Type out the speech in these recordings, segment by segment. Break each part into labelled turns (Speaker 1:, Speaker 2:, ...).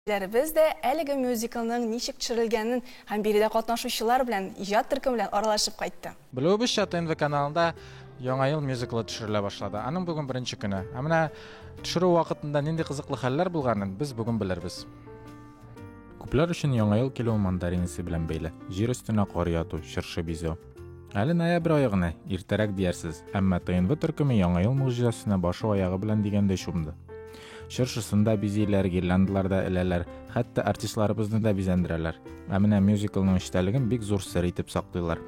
Speaker 1: Ләребез дә әлеге мюзиклның ничек төшерелгәнен һәм биредә катнашучылар белән, иҗат төркеме белән аралашып кайтты.
Speaker 2: Белүебезчә, ТНВ каналында Яңа ел мюзиклы төшерелә башлады. Аның бүген беренче көне. Ә менә төшерү вакытында нинди кызыклы хәлләр булганын без бүген белербез. Күпләр өчен Яңа ел килүе мандарин исе белән бәйле. Җир өстенә кар яту, чыршы бизәү. Әле ноябрь ае гына, иртәрәк диярсез, әмма ТНВ төркеме Яңа ел могҗизасына башы-аягы белән дигәндәй чумды. Чыршысын да бизиләр, гирляндалар да эләләр, хәтта артистларыбызны да бизәндерәләр. Ә менә мюзиклның эчтәлеген бик зур сер итеп саклыйлар.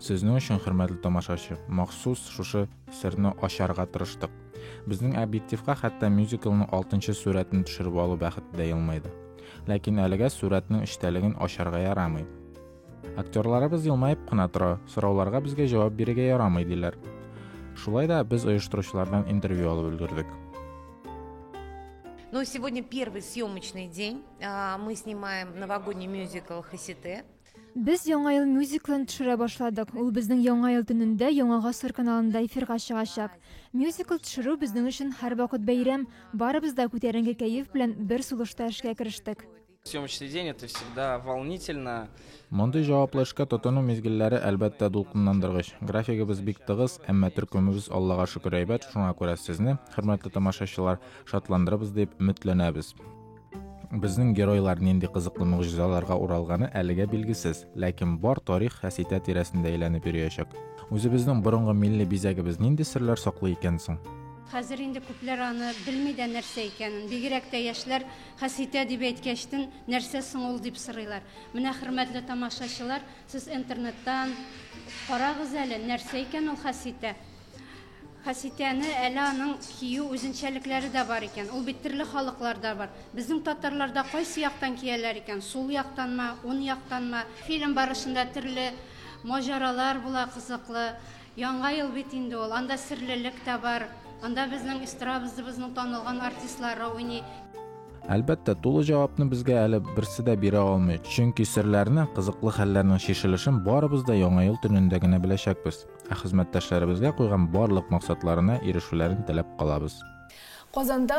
Speaker 2: Сезнең өчен, хөрмәтле тамашачы, махсус шушы серне ачарга тырыштык. Безнең объективка хәтта мюзиклның алтынчы сурәтен төшереп алу бәхете дә елмайды. Ләкин әлегә сурәтнең эчтәлеген ачарга ярамый. Актерларыбыз елмаеп кына тора, сорауларга безгә җавап бирергә ярамый, диләр. Шулай да без оештыручылардан интервью алып өлгердек.
Speaker 3: Ну, сегодня первый съемочный день. Мы снимаем новогодний мюзикл «Хасите».
Speaker 4: Без Яңа ел мюзиклын төшерә башладык. Ул безнең Яңа ел төнендә Яңа гасыр каналында эфирга чыгачак. Мюзикл төшерү безнең өчен һәрвакыт бәйрәм. Барыбыз да күтәренке кәеф белән бер сулышта эшкә керештек.
Speaker 5: Съемочный день это всегда волнительно.
Speaker 2: Мондый җаваплы эшкә тотыну мизгелләре, әлбәттә, дулкынландыргыч. Графигыбыз бик тыгыз, әмма төркемебез Аллага шөкер әйбәт, шуңа күрә сезне, хөрмәтле тамашачылар, шатландырырбыз дип өметләнәбез. Безнең геройлар нинди кызыклы могҗизаларга уралганы әлегә билгесез, ләкин бар тарих Хәситә тирәсендә әйләнеп йөриячәк. Үзебезнең борынгы милли бизәгебез нинди серләр саклый икән соң?
Speaker 6: Хәзер инде күпләр аны белми дә нәрсә икәнен. Бигрәк тә яшьләр Хәситә дип әйткәчтен, нәрсә соң ул дип сорыйлар. Менә, хөрмәтле тамашачылар, сез интернеттан карагыз әле, нәрсә икән ул хәситә? Хәситәне әле аның кию үзенчәлекләре дә бар икән. Ул бит төрле халыкларда бар. Безнең татарларда кайсы яктан кияләр икән? Сул яктанмы, ун яктанмы? Фильм барышында төрле маҗаралар була кызыклы. Яңа ел бит инде ул, анда серлелек тә бар. Анда безнең эстрадабызның танылган артистлары уйный.
Speaker 2: Әлбәттә, тулы җавапны безгә әле берсе дә бирә алмый, чөнки серләрне, кызыклы хәлләрнең чишелешен барыбыз да Яңа ел төнендә генә беләчәкбез. Ә хезмәттәшләребезгә куйган барлык максатларына ирешүләрен теләп калабыз.
Speaker 1: Казанда.